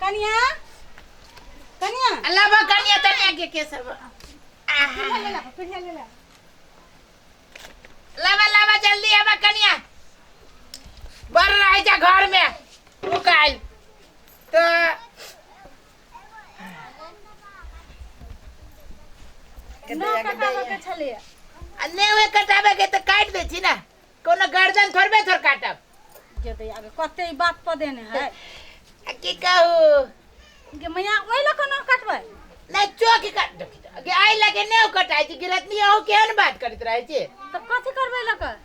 कनिया, कनिया। लाबा कनिया तनिया के के सब। पीढ़िया ले ला, पीढ़िया ले ला। लाबा लाबा जल्दी आबा कनिया, बड़ रहे जा घर में रुकाइल तो। ना कटाबे के छलैया। आ नहि ओहे कटाबे के तऽ काटि दै छी ने, कोनो गर्दन थोड़बे थोड़ काटब। गे दैया गे, कते ई बात पर देने है। आ की कहू गे मैया, ओहि लऽ कऽ नह कटबै? नहि, चौक काट देखी तऽ। गे आइ लगे नहि कटाइ छी गिरहतनी, अहूँ केहन बात करैत रहै छी। तऽ कथी करबै लऽ कऽ?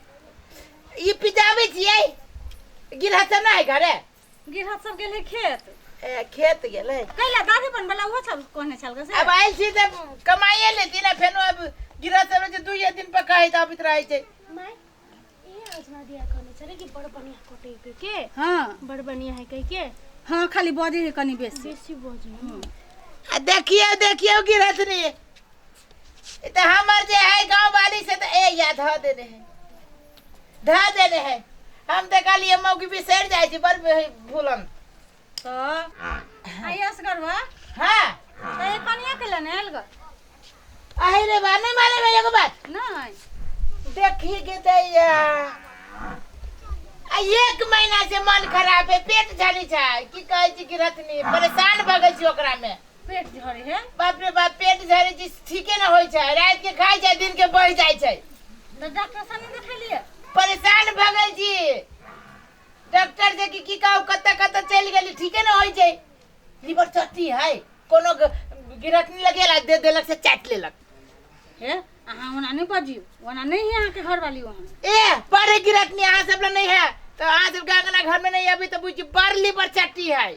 ई पिजाबै छियै। गिरहत सब नहि है घरे? गिरहत सब गेल है खेत। ए, खेत गेलै। कैला दादी बनबला ओहो सब कहने छल से। अब आयल छी तऽ कमाइए लेती ने, फेनो अब गिरहत सब जे दुइये दिन पर कहैत अबैत रहै छै। माय, ए आजना दिया कहने छलै कि बड़ बढ़िया कटै कह के। हाँ। बड़ बढ़िया है कह के। हाँ, खाली बजै है कनी बेसी। बेसी बजै है। आ देखियौ देखियौ गिरहतनी, ई तऽ हमर जे है गाँव वाली से तऽ ए या धऽ देने है, धऽ देने है। हम तऽ कहलियै मौगी बिसरि जाइ छै, बड़ भूलन। तऽ आइ असगरवा। हाँ। तऽ एक कनिया के लेने आयल ग? अहे रे बा, नहीं माने में एगो बात। नहीं। देखी के दैया, आ एक महीना से मन खराब है, पेट झड़ी छै। की कहै छी गिरहतनी, परेशान भऽ गेल छी ओकरा में। पेट झड़े है? बाप रे बाप, पेट झड़े छै, ठीके न होइ छै। राति के खाइ छै, दिन के बहि जाइ छै। तऽ डॉक्टर से नहीं देखेलिए? परेशान भऽ गेल छी डॉक्टर से कि की कहू, कतऽ कतऽ चलि गेली, ठीके न होइ छै। लीवर चट्टी है, कोनो गिरहतनी लगेला दे देलक से चाटि लेलक। हे, अहाँ ओना नहीं बजियो, ओना नहीं है अहाँके घरवाली वहाँ। ए बड़े गिरहतनी, अहाँ सब नहीं है तो अहाँ सब के अंगना घर में नहीं अभी तो बुझी बड़ लीवर चट्टी है।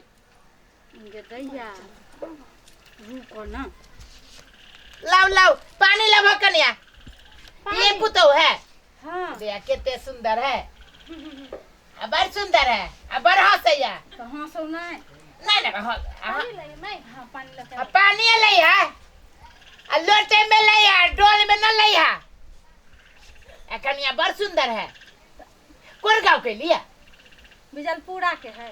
गे दैया, रुको ना। लाओ लाओ पानी लाओ कन्या। ये पुतौ है? हाँ। दया केते सुंदर है, आ बड़ सुंदर है, आ बड़ हंसैया। तऽ हँसौ नहीं? नहीं नहीं, हाँ। पानी लगे माय? हाँ, पानी लगे। आ पानी लै है, आ लोटे में लै है, डोल में न लै है। आ कन्या बड़ सुंदर है, कोन गांव के लिया? बिजलपुरा के है।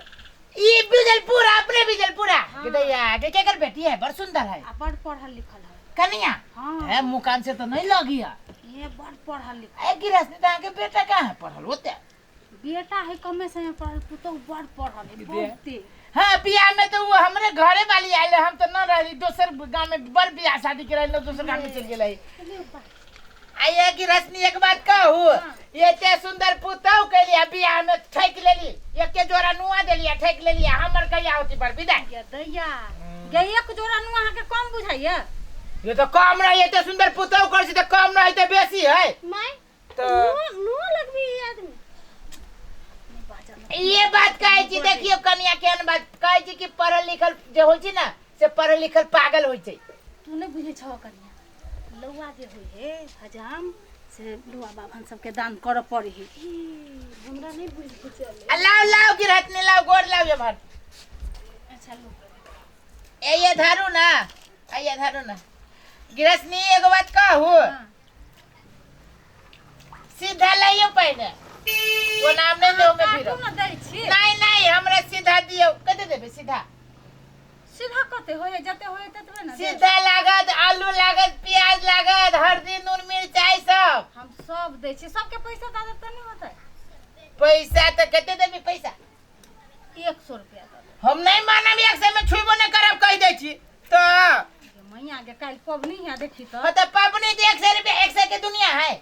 ई बिजलपुरा, अपने बिजलपुरा? हाँ। दैया के केकर बेटी है, बड़ सुंदर है। आ बड़ पढ़ल लिखल है कन्या। हाँ। है मुँह कान से तो नहीं लगी है। ये बड़ पढ़ल लिखल। ए गिरहस्ती, तो अहाँके बेटा कहाँ है पढ़ल होते? बेटा है कमे समय पढ़ल, पुतोहु बड़ पढ़ल है। बहुते। हाँ, बियाह में तो वो हमरे घरे वाली आयल, हम तो न रहली दोसर गांव में, बड़ बियाह शादी के रहल, दोसर गांव में चल गेल। आइए गिरहस्ती, एक बात कहू? ये एते सुंदर पुतहु के लिए बियाह में ठकि लेली, एके जोड़ा नुआ देली आ ठकि लेली, हमर कहिया होती बड़ विदाई? गे दैया गे, एक जोड़ा नुआ अहाँके कम बुझाइया? ये तो कम रही, एते सुंदर पुतहु कर छी तो कम रही तो बेसी है। माय, तो नो नो लगबी ई आदमी। ये बात कहै छी, देखियौ कनिया केहन बात कहै छी कि पढ़ल लिखल जे होइ छै ने से पढ़ल लिखल पागल होइ छै। तू नहि बुझै छह कनिया, लौआ जे होइ हे हजाम से लौआ बाभन सबके दान करऽ पड़े हे। ई हमरा नहीं बुझ के चले। आ लाओ लाओ गिरहतनी, लाओ गोर लाओ ये भर। अच्छा लो। ए ये धरू ना, आ ये धरू ना गिरहतनी, एगो बात कहू? हाँ। सीधा लइयो पहिने, वो नाम नहीं लो में फिर। काटू ने दै छी। नहीं नहीं, हमरा सीधा दियौ। कते देबै सीधा? सीधा कते होय, जते होय ततबे ने देब। सीधा लागत आलू लागत, प्याज लागत, हल्दी, नून, मिरचाई सब। हम सब दै छी, सबके पैसा दऽ देब तऽ नहि होतै? पैसा तऽ कते देबी पैसा? 100 रुपया दऽ देब। हम नहीं मानब, 100 में छुइबो नहीं करब, कहि दै छी तऽ। गे मैया गे, काल्हि पबनी है, देखी तऽ। हाँ तऽ पबनी तऽ 100 रुपया, 100 के दुनिया है।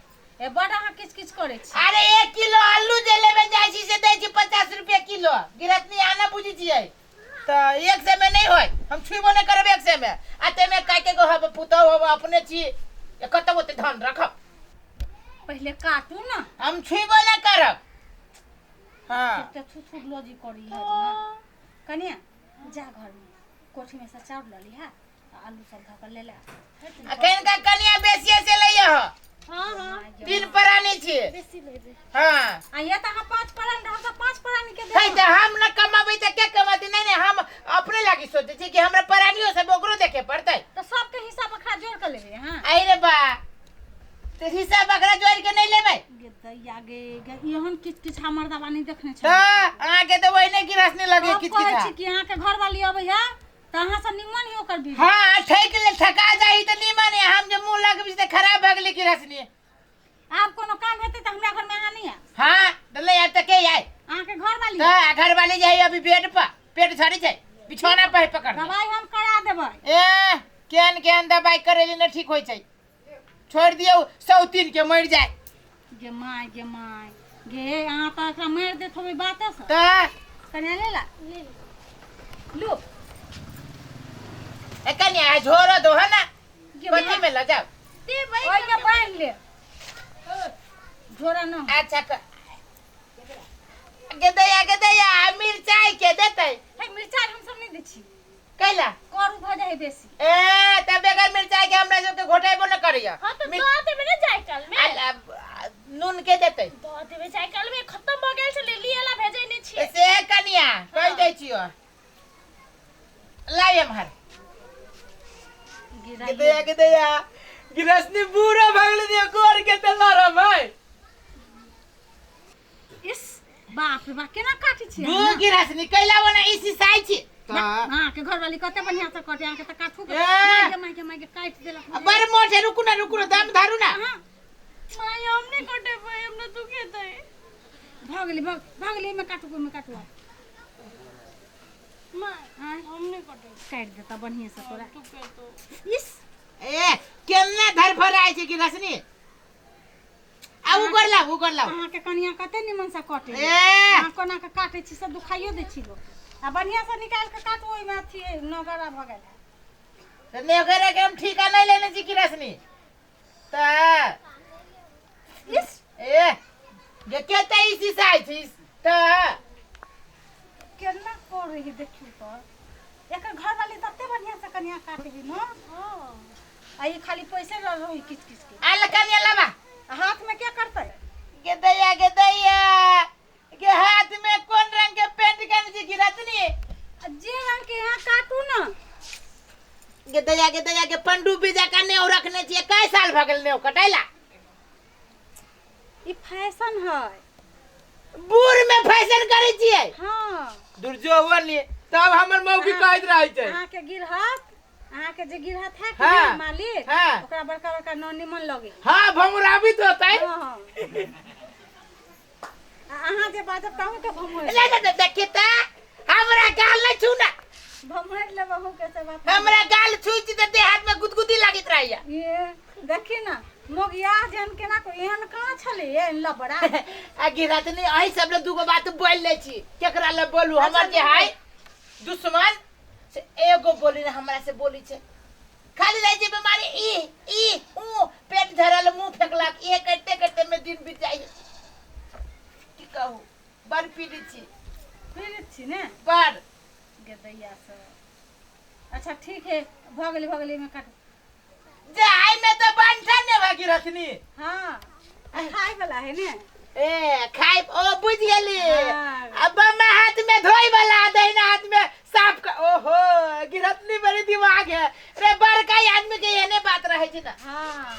ए बड़ अहाँ किच किच करै छी। अरे 1 किलो आलू जे लेबे जाइ छी से दै छी 50 रुपया किलो। गिरहतनी, आना बुझै छियै तऽ 100 में नहीं होय, हम छुइबो नहीं करब 100 में। आ तेमे काय के गो हब पुतहु हब, अपने छी, कतौ ओते धन रखब? पहिले काटू ना। हम छुइबो नहीं करब। हाँ। कते थू थू लॉजी करी है ना। कनिया, जा घर में कोठी में से चाउर लऽ लिहा आ आलू सब धऽ कऽ ले ले। अखन का कनिया बेसिए से लइए हो। हाँ हाँ। तीन प्राणी छी। बेसी लेबे। हाँ। आ ये तऽ अहाँ पाँच प्राणी रहब तऽ पाँच प्राणी के है देब। तऽ हम न कमाबै तऽ के कमाते? नहीं नहीं, हम अपने लागी सोचै छी कि हमरा प्राणियो सब ओकरो देखे पड़तै। तऽ सबके हिसाब बखरा जोड़ कऽ लेबै अहाँ? अरे बा, तऽ हिसाब बखरा जोड़ के नहीं लेबै। गे दैया गे गे एहन किच किच हमर दवा नहीं देखने तऽ छै। अहाँके तऽ ओहिने गिरहसनी लगे अब किच कहै किच। छी कि अहाँके घरवाली अबै है तऽ अहाँ से निमन ही ओकर बीवी। हाँ, ठैक ले ठका जाही तऽ नीमन है, हम जे मुँह लगबी तऽ खराब भऽ गेलै गिरहसनी। आब कोनो काम हेतै तऽ हमरा घरमे अहाँ नहि आयब। हाँ, तऽ ले आयब तऽ के आय? अहाँके घरवाली। तऽ घरवाली जाइ अभी बेड पर, पेट झड़ी छै, बिछौना पर पकड़। दवाइ हम करा देबै। ए, केहन केहन दवाइ करेली ने ठीक होइ छै, छोड़ि दियौ सौतीन के मरि जाय। गे my, गे my, गे अहाँ तऽ एकरा मारि देत होबै बाते से। तऽ कन्या ले ला। ले। लो। ए कन्या, झोरो दो है ना। गे कथी my. में लऽ जाउ? देबै। ओहिमे बान्हि ले, झोरा न। अच्छा, गे दैया, गे दैया, मिरचाई के देतै? हे, मिरचाइ हमसब नहि दै छी। कैला? करू भऽ जाइ है बेसी। ए, तऽ बगैर मिरचाई के हमरा सबके घोटाइबो न करैया। हाँ, तऽ दऽ देबै ने जाय काल में। नून के देतै? दऽ देबै जाय काल में, खत्म भऽ गेल छलै, लिए ला भेजै नहि छियै। से कनिया कहि दै छियो, लाइ एम्हर। गिराइए। दैया, के दैया, गिरहस्नी बूढ़ा भऽ गेलै दियो गोर के तऽ नरम है। इस बाप रे बाप, केना काटै छियै? दू गिरहस्नी कैला बना ई सिसाई छी तऽ। अहाँके घरवाली कते बढ़िआँ से कटे, अहाँके तऽ काटू के ए! माय गे, माय गे, माय गे, काटि देलक। बड़ मोट है, रुकू ना, रुकू ना, दम धरू ना। अहाँ माय, हम नहि कटेबै, हमरा दुखेतै। भऽ गेलै, भऽ भऽ गेलै, एहिमे काटू, ओहिमे काटू आब। माय, आँय? हम नहि कटेबै। काटि देता बढ़िआँ से तोरा। दुखेतौ। इस ए, केना धरफराइ छै गिरहस्नी, आ उ कर लाउ, उ कर लाउ। अहाँके कनिया कते निमन से कटे। ए! अहाँ कोना के काटै छी से दुखाइयो दै छी लोक। आ बढ़िआँ से निकालि के काटू, ओहिमे अथी नगरा भऽ गेल है। तऽ नेगरे के हम ठीका नहि लेने छी गिरहस्नी तऽ। इस ए गे, केते ई सिसाइ छी तऽ। केना करै है देखियौ तऽ, एकर घरवाली तते बढ़िआँ से कनिया काटै है न। हाँ। आ ई खाली पैसे रही किच किच के। आल कनिया लाबा। आ हाथ में क्या करतै? गे दैया, गे दैया, गे हाथ में कोन रंग के पेंट केने छी गिरहस्नी? आ जे रंग के यहाँ काटू न। गे दैया, गे दैया, गे पंडुबी जकाँ नेव रखने छियै, कै साल भऽ गेल नेव कटैला? ई फैशन है। बूढ़ में फैशन करै छियै? हाँ। दुर्जो हुआ नी तब हमर मौकी कहैत रहै छै। अहाँके गिरहत, अहाँके जे गिरहत है कि हाँ। मालिक, हाँ। ओकरा बड़का बड़का नौ निमन लगे। हाँ, भमुराबित होतै। हाँ। आ अहाँ जे बाजब तऽ अहूँके भमोड़ि ले ले, देखी तऽ हमरा गाल नहि छू ना। भमोड़ि लेब अहूँके से बात। हमरा गाल छुइ छी तऽ देह हाथ में गुदगुदी लागैत रहैया। ये देखी ना, मोगिया जेहन केना को एहन कहाँ छलै एहन लबड़ा। आ गिरहतनी, अही सब ले दूगो बात बोल ले छी, केकरा ले बोलू? हमर जे है दुश्मन से एगो बोली ने हमरा से बोली छै, खाली रहै छै बीमारी, ई ई ऊ, पेट धरल, मुंह फेकलक, इहे करते करते में दिन बीत जाइ। की कहू, बड़ पीड़ित छी। पीड़ित छी ने? बड़। गेदैया सब। अच्छा ठीक है, भऽ गेलै, भऽ गेलै, एहिमे काटू। जाय में तऽ बंठा ने भऽ गिरहतनी। हाँ, खाय वाला है ने। ए, खाइ, ओ बुझि गेली। हाँ। अब बामा हाथ में धोई वाला, दहिना हाथ में साफ कर। ओहो गिरहतनी, बड़ी दिमाग है रे, बड़का आदमी के एहने बात रहे छै ना। हाँ,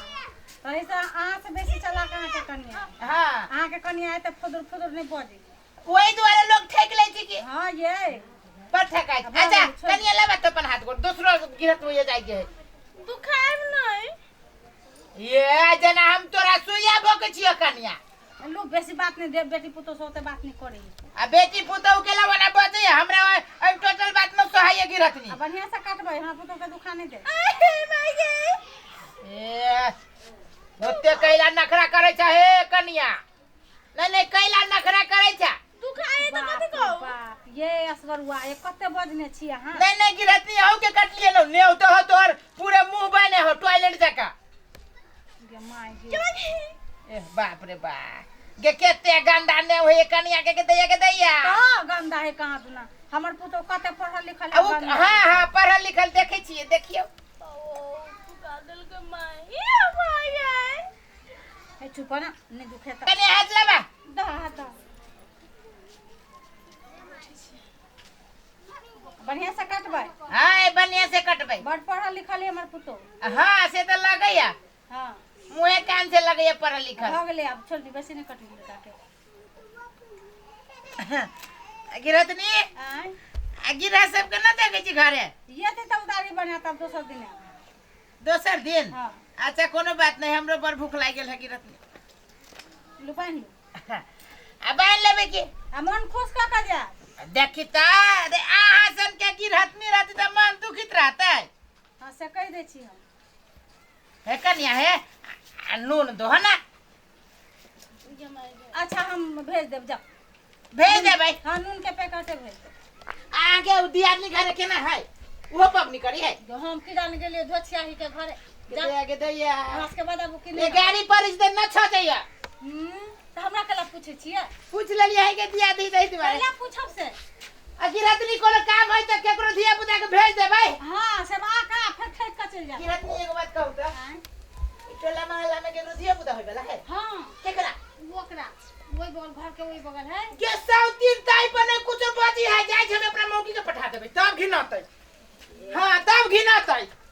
तही से अहाँ से बेसी चलाक अहाँके कनिया। हाँ। अहाँके कनिया है तऽ फुदुर फुदुर नहि बजै। वही दुआरे लोग ठेक लै छै कि। हाँ ये पर ठेकाइ छै। भऽ अच्छा गेल, छोड़ि। कनिया लेबा तऽ अपन हाथ गोड़ दोसरो गिरहत होइए जाइ के है। दुखायब नहि। ये जेना हम तोरा सुइया भोकै छियो कनिया। लोग बेसी बात नहीं दे, बेटी पुतोह से ओते बात नहीं करे। आ बेटी पुतोह के लवा ना बजे, हमरा एहि टोटल बात न सोहाइए गिरहतनी। आ बढ़िया से काटबै, हमरा पुतोह के दुखा नहीं दे। ए, ओते कैला नखरा करै छै हे कनिया? नहीं नहीं, कैला नखरा करै छै? दुखाए तऽ बाप कथी रे कहू? बाप, ये असगरुआ, ये कते बजने छी अहाँ? नहीं नहीं गिरहतनी, अहू के कटलिए नो नेव तो हो तोहर पूरे मुंह बने हो टॉयलेट जका। गे my गे। ए बाप रे बाप, गे केते गंदा नेव है कनिया के, के दैया, के दैया। कहाँ गंदा है, कहाँ दुना? हमर पुतोह कते पढ़ल लिखल आ है, गंदा। हाँ हाँ, पढ़ल लिखल देखै छियै, देखियौ। ओ दुखा देलकै my, ये my ये। हे, चुप ना, नहीं दुखे तऽ। कनिया, हाथ लबा। दह हाथ दह, बढ़िया से काटबै। हाँ, बढ़िया से कटबै। बड़ पढ़ल लिखल है हमर पुतोह। हाँ, से तऽ लगैया। हाँ, मुँहे कान से लगैया पढ़ल लिखल। भऽ गेलै, आब छोड़ दी, बेसी नहि कटू काटे। गिरहतनी। आँय? आ गिरह सबके न देखै छी घरे? ये तऽ उदारी बनायत आब दोसर दिन आयब। दोसर दिन? हाँ। अच्छा, कोनो बात नहीं, हमरो बड़ भूख लागि गेल है गिरहतनी। लू बान्हि लू। आ बान्हि लेबै की? आ मन खुश कऽ कऽ जायब। देखी तऽ अरे अहाँ सन के गिरहतनी रहती तऽ मन दुखित रहतै। हाँ, से कहि दै छी हम। हे कनिया, हे आ नून दो ना। अच्छा, हम भेज देब, जाउ। भेज देबै? हाँ, नून के पैकेटे भेज देब। अहाँके उ दियादनी घरे केना है? उहो पबनी करी है? जो हम की जान गेलियै धोछियाही के घरे जा। दैया के दैया। हमरा सबके बताबू कि ये नहि। गाड़ी पर इस दिन न छ जइया। तऽ हमरा केला पूछै छियै? पूछ लेलियै है के दियादनी दही दुआरे। केला पूछब से? आ गिरहतनी, कोनो काम है तऽ केकरो धिया पुता के भेज देबै। हाँ, से आ का फेर ठकि कऽ चलि जायब। गिरहतनी, एगो बात कहू तऽ? आँय? ई टोला मोहल्ला में केकरो धिया पुता होय वाला है? हाँ।